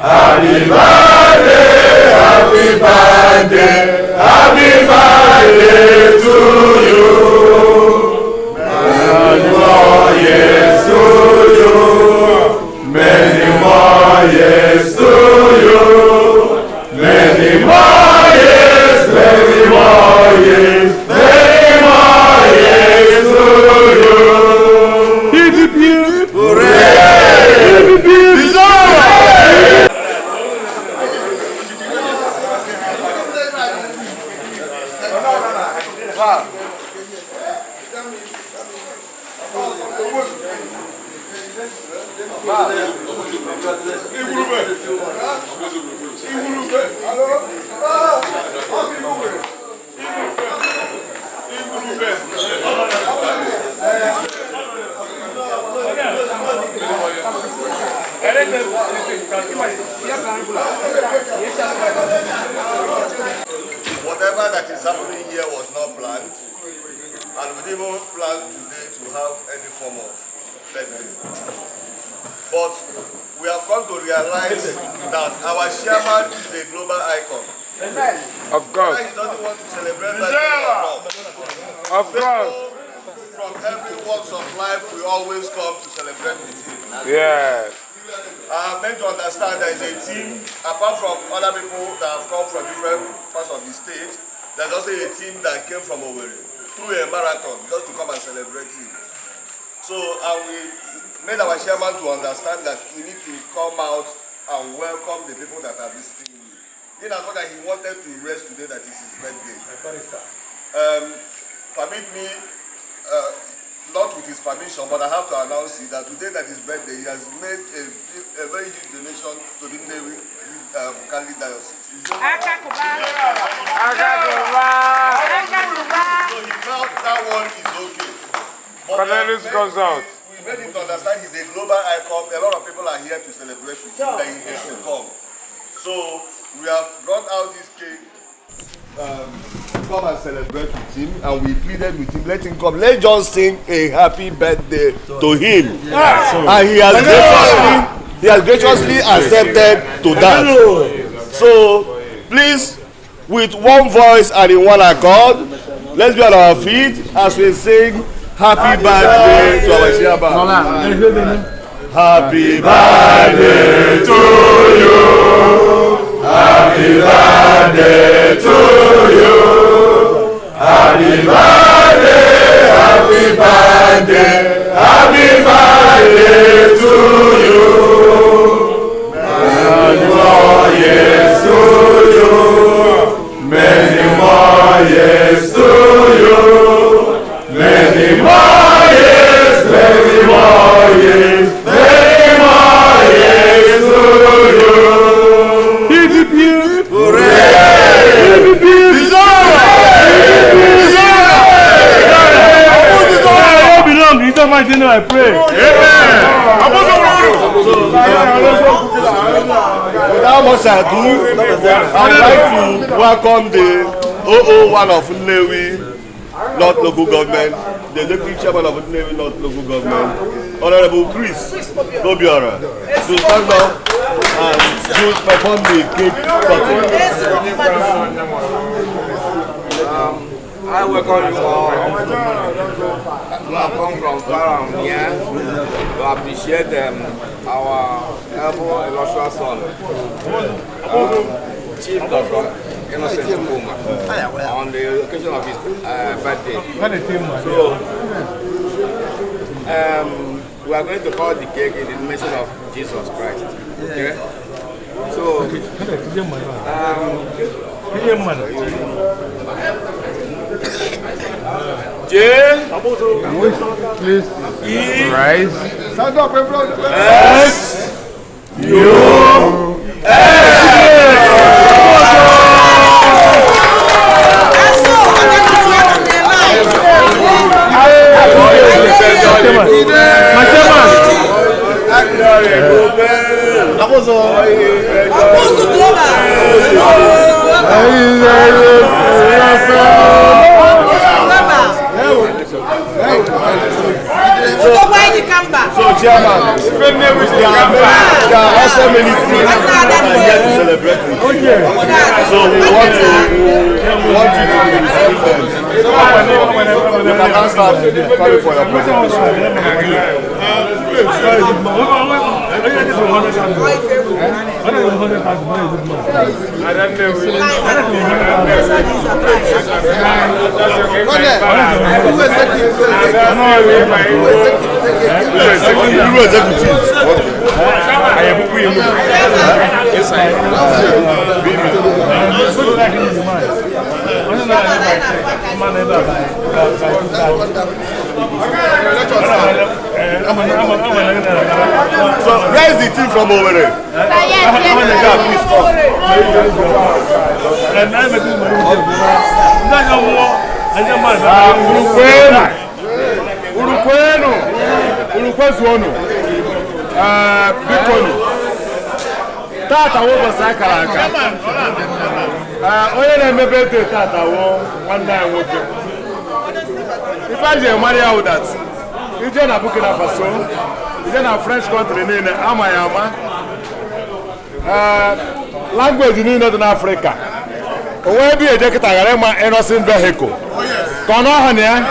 Happy birthday, happy birthday, happy birthday to you. Many more years to you. Many more years to you. Many more years, many more years, many more years to you. Hip hip hip. Hooray! Hip hip hip. Whatever that is happening here was not planned, and we didn't even plan today to have any form of birthday. But we have come to realize that our chairman is a global icon. Of course. Whether he doesn't want to celebrate birthday or not, Of course. people from every walks of life will always come to celebrate with him. Yeah. I have made to understand there is a team, apart from other people that have come from different parts of the state, there's also a team that came from Owerri through a marathon just to come and celebrate him. So, and we made our chairman to understand that we need to come out and welcome the people that are visiting you. In as much as he wanted to rest today, that is his birthday. Permit me, not with his permission, but I have to announce it that today that is birthday, he has made a very huge donation to the Nnewi Catholic Diocese. Aka kụba. Aka kụba. Aka kụba. So he felt that one is okay. But Cornelius goes out. We made him to understand he's a global icon. A lot of people are here to celebrate with him, that he needs to come. So we have brought out this cake to come and celebrate with him, and we pleaded with him, let him come. Let's just sing a happy birthday to him. And he has graciously accepted to that. So please, with one voice and in one accord, let's be on our feet as we sing happy birthday to our chairman. Happy birthday to you. Happy birthday to you. Happy birthday, happy birthday, happy birthday to you. Many more years to you. Many more years to you. Many more years, many more years, many more years to you. Hip hip hip. Hooray! Hip hip hip. I belong. In the mighty name I pray. Without much ado, I'd like to welcome the 001 of Nnewi North Local Government, the Executive Chairman of Nnewi North Local Government, Honorable Chris Obiora, to stand up and to perform the cake cutting. I welcome you all who have come from far and near to appreciate our able illustrious son, Chief Dr. Innocent Chukwuma, on the occasion of his birthday. So, we are going to cut the cake in the mention of Jesus Christ. Okay? So, J Please E rise. Stand up, everyone. S U My chairman. Apostle Global. Apostle Global. Odogwu anyị ka mba. So, Chairman, there are also many things. Nwanne Ada. So we want you to be the recipient. You can now start calling for your presentation. Uru executive. Okay. So where is the team from Owerri? Yeah, please come. Urukwenu, Urukwenu, Urukwezuonu, bikonu. Tata wo ụbọchị akara aka. Onye na-eme birthday tata wo nwanne anyị nwoke. Ife a ji emara ya wụ that ije na Burkina Faso, ije na French country niile ama ya ama. Language niile dị n'Africa. Onwe ebe eje kịta ghara ịma Innoson vehicle. Ka ọ n'ọha na ya.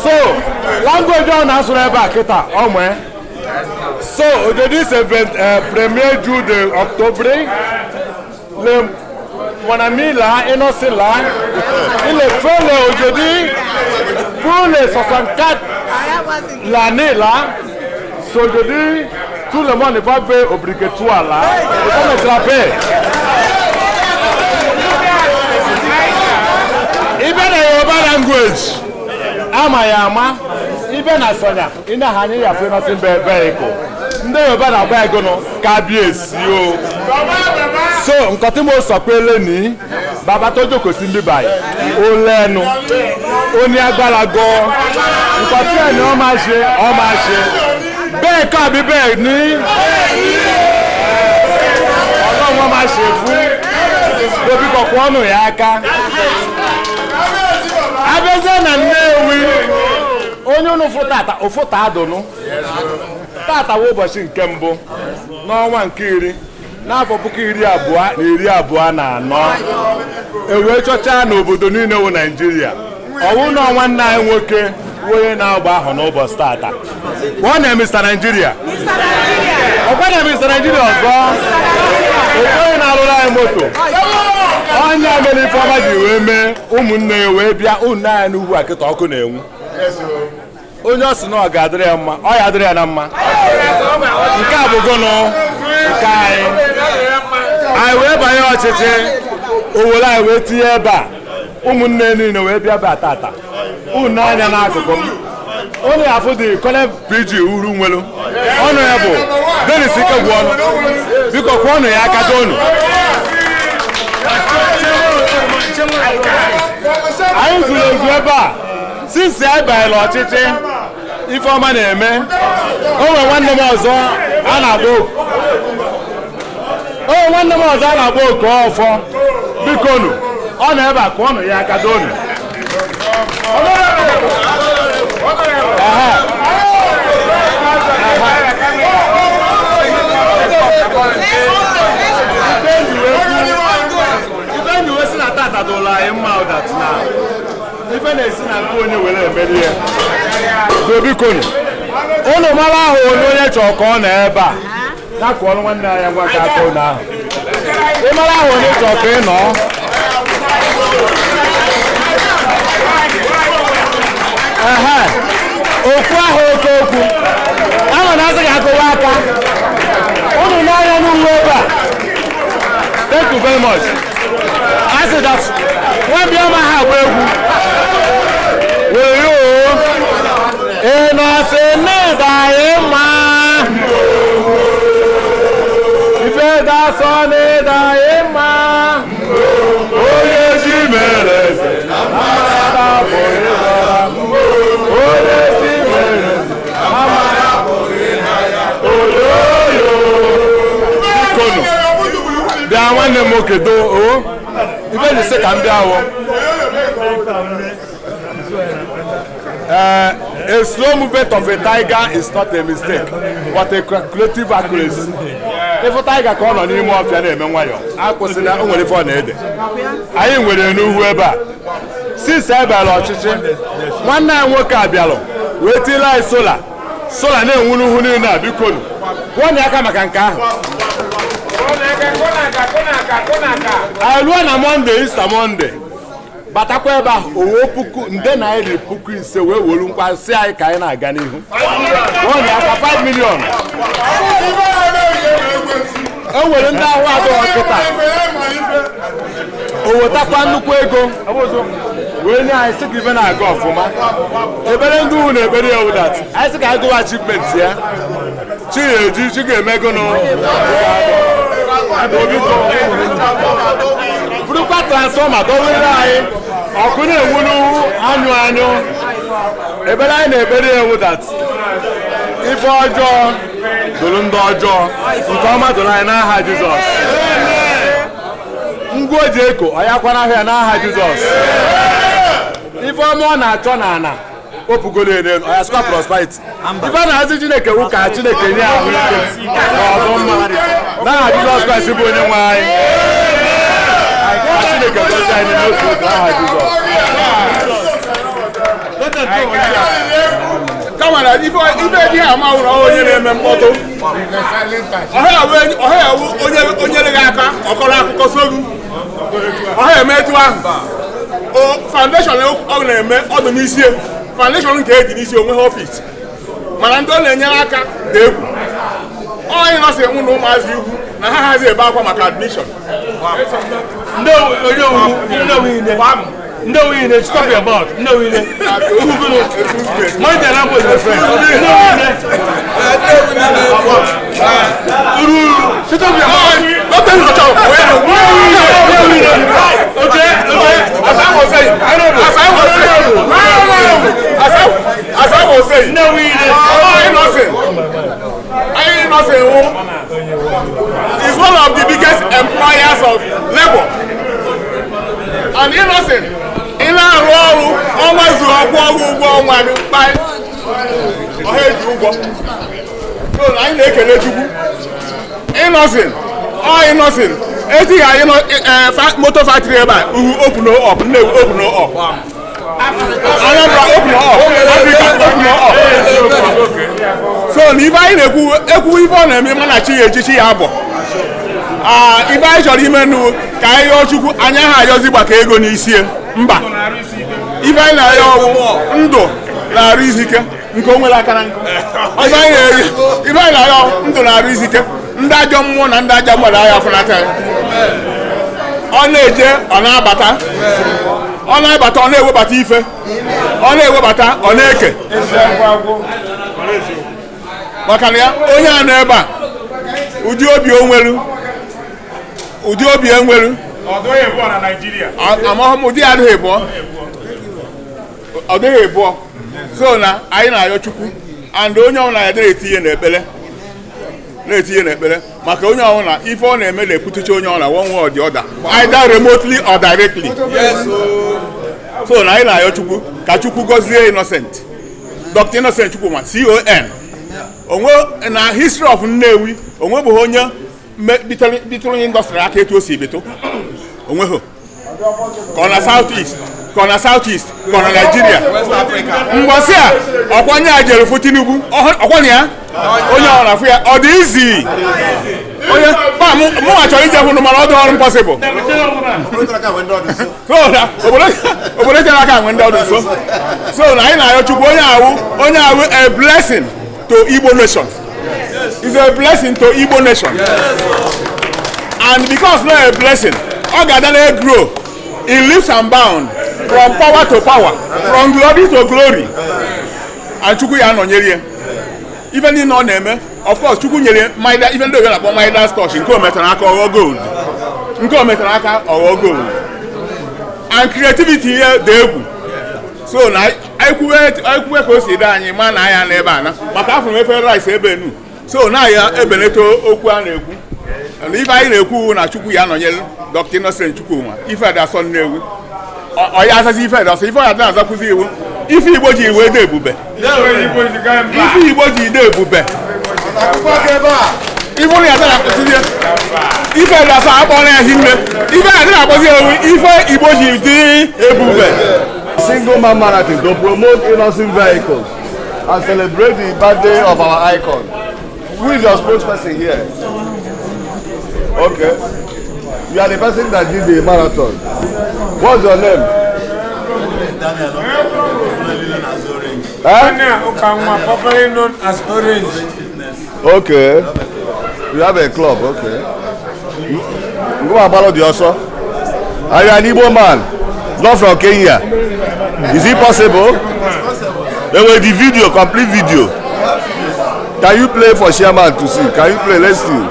So, language ọ na-asụrụ ebe a kịta ọ nwee. So, aujourd'hui c'est 1er jour de octobre. Le, mon ami là, Innoson là, il est fait le aujourd'hui pour les 64 l'année là. So aujourd'hui, tout le monde va faire obligatoire là. Il faut mettre la paix. Ibe na Yoruba language, ama ya ama, ibe na Sonya, ị na anyị ya Innoson vehicle. Ndị Yoruba na-agba ego nọ kábíyèsí o. So nǹkan tí mo sọ pé lónìí, bàbá tó jókòó sí bíbá yìí, ó lẹ́nu, ó ní agbára gan. Nǹkan tí ẹni wọ́n máa ṣe, wọ́n máa ṣe. Bẹ́ẹ̀ kọ́ àbí bẹ́ẹ̀ ní. Ọlọ́run wọn máa ṣe fún obi kọ̀ọ̀kan ọ̀nù ya aka. Abịazie na Nnewi, onye unu fụ tata, ụfụ adụnụ. Tata wụ ụbọchị nke mbụ n'ọnwa nke iri n'afọ 2024. E wee chọchaa n'obodo niile wụ Naijiria. Ọwụ na nwanne anyị nwoke wụ onye na-agba ahụ n'ụbọchị tata. Ọ na Mr. Nigeria. Ọkwa na Mr. Nigeria ọzọ. Ofu onye na-arụrụ anyị moto. Onye mere ife ọma ji wee mee ụmụnne ya wee bịa ụnne anyị n'ugwu a kịta ọkụ na-enwu. Onye ọ sị na ọ ga-adịrị ya mma, ọ ya adịrị ya na mma. Nke a bụ gụnụ nke anyị. Anyị wee banye ọchịchị, owere anyị wee tinye ebe a. Ụmụnne niile wee bịa ebe a tata. Unu anya n'akụkụ m. Unu ya afụ dị Colonel PG uru nwelu. Ọnụ ya bụ Dennis Ikegwu ọnụ. Biko kwụọnụ ya aka donu. Anyị zuru ezu ebe a. Since anyị banyere ọchịchị, ife ọma na-eme. O nwere nwanne m ọzọ a na-agba oku. O nwere nwanne m ọzọ a na-agba oku ọfọ. Bikonu, ọ nọ ebe a, kụọnụ ya aka donu. Ehe. Ife nji wee sị na tata dụrụ anyị mma ụdat na ife na-esi na nke onye were emeri ya. Do bikonu, unu mara ahụ onye onye chọrọ ka ọ nọ ebe a ya kụọrọ nwanne ya nwa ka aka ụnụ ahụ. Ị mara ahụ onye chọrọ ka ị nọ. Ehe, okwu ahụ oke okwu ama na asị ga-akụwa aka unu n'anya n'uwe ebe a. Thank you very much. I say that nwa bịa ma ha agba egwu were o ị nọsị n'ịda anyị mma ife dasọ n'ịda anyị mma onye ji mere eze na mmadụ abụghị ịzọra onye ji mere eze na mmadụ abụghị oyoyo. Bikonu, bịa nwanne m nwoke doo o ife ji sị ka m bịa wụ. A slow movement of a tiger is not a mistake, but a calculative accuracy. Ịfụ tiger ka ọ nọ n'ime ọfịa na-eme nwayọ, akwụsịla, o nwere ife ọ na-ede. Anyị nwere n'ugwu ebe a since e bịara ọchịchị nwanne anyị nwoke a bịalụ wee tiela anyị solar. Solar na-enwu n'ugwu niile a. Biko nụ, kwụọ na aka maka nke ahụ. Anyị ruo na Monday, Easter Monday, batakwa ebe ahụ, owo 5,000 naira wee wolu nkwa si anyị ka anyị na-aga n'ihu. Kwụọ na aka, 5 million. E nwere ndị ahụ adịghị kịta, o wetakwa nnukwu ego wee nye anyị, sị ka ife na-aga ọfụma. Ekpere ndị ugwu na-ekpere ya wụdat anyị sị ka anyị gụwa achievement ya. Chi ga-eji, chi ga-eme gụnụ. Bụrụkwa transformer dọwere anyị, ọkụ na-enwu n'ugwu anyụ anyụ. Ekpere anyị na-ekpere ya wụdat ife ọjọọ dụrụ ndị ọjọọ, nke ọma dụrụ anyị n'aha Jizọs. Ngwa o ji eko ọ ya kwana ahịa n'aha Jizọs. Ife ọma ọ na-achọ n'ala opugolo elu, ọ ya sịkwa prosperity. Ife a na-azi Chineke wụ ka Chineke nye ahụ ike na ọdụmma n'aha Jizọs Kraịst bụ onye nwe anyị. Ka Chineke gọzie anyị n'otu otu n'aha Jizọs. Kama na ife ife dị ama ụlọ onye na-eme mkpọtụ, ọha awụ onye onye gị aka ọkọrọ akụkọ sogu ọha eme etu ahụ. O foundation ọ na-eme ọdụ n'isi, foundation nke eji n'isi onwe ha office, mana ndị ọ na-enyere aka dị egwu. Onye nọsị enwu na ụmụazị ugwu na ha hazi ebe akwa maka admission. Ndị nwunye, stop your mouth. Ndị nwunye, mind their language, my friend. Ndị nwunye, shut up your mouth. Okay. As I was saying, Ndị nwunye, Innocent is one of the biggest employers of labor. And Innocent, ị na-arụ ọrụ ọnwa zuru ọkwụ ọrụ ụgwọ ọnwa gị kpaị ọha eji ụgwọ. So na anyị na-ekele Chukwu. Innocent, ọ Innocent, etighi anyị moto factory ebe a, uhu open up, Nnewi open up. Anambra open up, Africa open up. So na ife anyị na-ekwu ekwu, ife ọ na-eme mana chi ya echichi ya abọ. Ife anyị chọrọ ime nnu ka anyị yọọ Chukwu, anyị aha ayọzi gbaka ego n'isi mba. Ife anyị na-ayọ ọgwụ ndụ na-arụ isi ike nke o nwere aka na nkụ. Ife anyị na-eri, ife anyị na-ayọ, ndụ na-arụ isi ike, ndị ajọ mmụọ na ndị ajọ mmadụ agha afụnata ya. Ọ na-eje, ọ na-abata, ọ na-abata, ọ na-ewebata ife, ọ na-ewebata, ọ na-eke maka na ya onye a nọ ebe a, ụdị obi o nwelu, ụdị obi enwelu amaghị m ụdị ya adịghị ịbụọ, ọ dịghị ịbụọ. So na anyị na-ayọ Chukwu and onye ọbụla ya dịrị etinye n'ekpere, na-etinye n'ekpere maka onye ọbụla. Ife ọ na-eme na-ekwutucha onye ọbụla one way or the other, either remotely or directly. So na anyị na-ayọ Chukwu ka Chukwu gọzie Innocent, Dr. Innocent Chukwuma CON. Onwe na history of Nnewi, onwebeghị onye bitụrụ industry aka etu o si bitụ onweghị, ka ọ na South East, ka ọ na South East, ka ọ na Nigeria. Mgbọsị a ọkwanye a jere fụ Tinubu, ọkwanye ya onye ọ na-afụ ya, ọ dị izi onye ba mụnwa chọrọ ije hụnụ, mana ọ dị ọrụ impossible. So na obodo tere aka nwe ndị ọdụ nso. So na anyị na-ayọ Chukwu, onye awụ a blessing to Igbo nation, is a blessing to Igbo nation, and because na a blessing, ọ ga-ada na grow in leaps and bounds, from power to power, from glory to glory, and Chukwu ya anọnyere ya ife niile ọ na-eme. Of course, Chukwu nyere Midas, ife ndị oyibo na-akpọ Midas touch, nke o metara aka ọghọ gold, nke o metara aka ọghọ gold, and creativity ya dị egwu. So na anyị kwuwe ka o si dị anyị ma na anya n'ebe a na maka afọ m efe rice ebe enu. So na ya ebelata okwu a na-ekwu na ife anyị na-ekwu na Chukwu ya nọnyere Dr. Innocent Chukwuma. Ife dị asọ Nnewi, ọ ya azazi ife dị asọ, ife ọ ya na-azakwuzi iwu, ife Igbo ji iwe dị ebube, ife Igbo ji dị ebube. Ife ụlọ ya na-akpọzi ya ife na-asa akpọrọ ya hinne ife a na-akpọzi ya ewu ife Igbo ji dị ebube. Single man marathon to promote Innoson vehicles and celebrate the birthday of our icon. Who is your spokesperson here? Okay. You are the person that did the marathon. What's your name? Huh? Popularly known as Orange. Okay. You have a club, okay. You go and follow the also. Are you an Igbo man? Not from Kenya. Is it possible? There will the video, complete video. Can you play for chairman to see? Can you play? Let's see.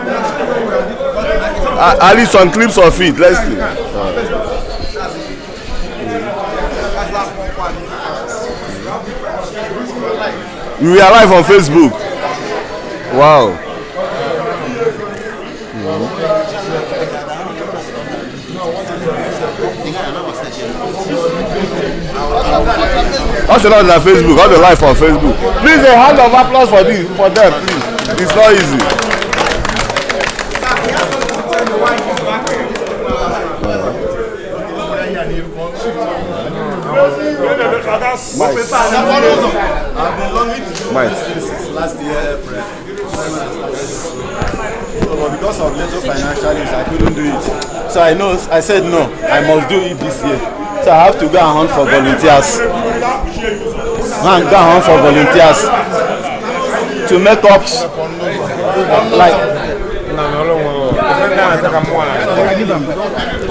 At least some clips of it. Let's see. You are live on Facebook. Wow. Also not on Facebook, all the live on Facebook. Please, a hand of applause for this, for them, please. It's not easy. I've been longing to do this since last year, April. So, but because of little financial issues, I couldn't do it. So I know, I said no, I must do it this year. So I have to go and hunt for volunteers. Man, go and hunt for volunteers to make up like.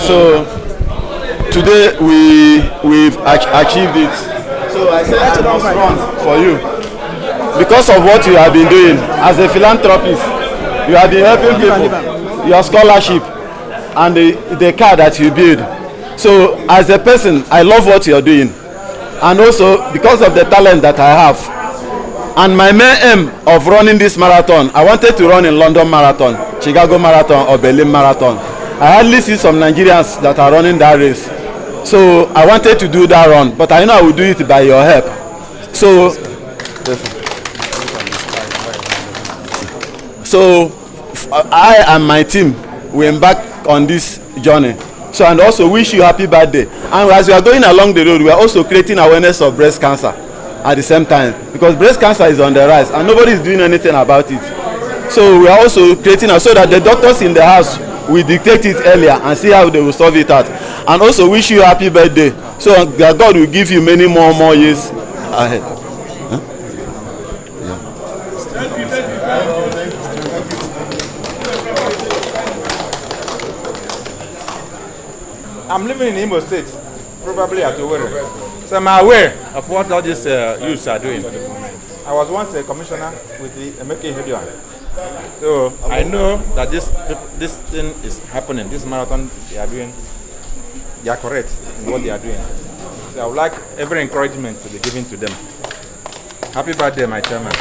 So today we've achieved it. So I said I must run for you because of what you have been doing as a philanthropist. You have been helping people, your scholarship, and the car that you build. So as a person, I love what you are doing, and also because of the talent that I have. And my main aim of running this marathon, I wanted to run in London Marathon, Chicago Marathon, or Berlin Marathon. I hardly see some Nigerians that are running that race. So I wanted to do that run, but I know I will do it by your help. So I and my team will embark on this journey. So, and also wish you happy birthday. And as we are going along the road, we are also creating awareness of breast cancer at the same time, because breast cancer is on the rise and nobody is doing anything about it. So we are also creating so that the doctors in the house will detect it earlier and see how they will solve it out. And also wish you happy birthday, so that God will give you many more years ahead. Huh? Yeah. I'm living in Imo State, probably at Owerri. So I'm aware of what all these youths are doing. I was once a commissioner with the Emeka Ihedioha. So I know that this thing is happening. This marathon they are doing, they are correct in what they are doing. So I would like every encouragement to be given to them. Happy birthday, my chairman.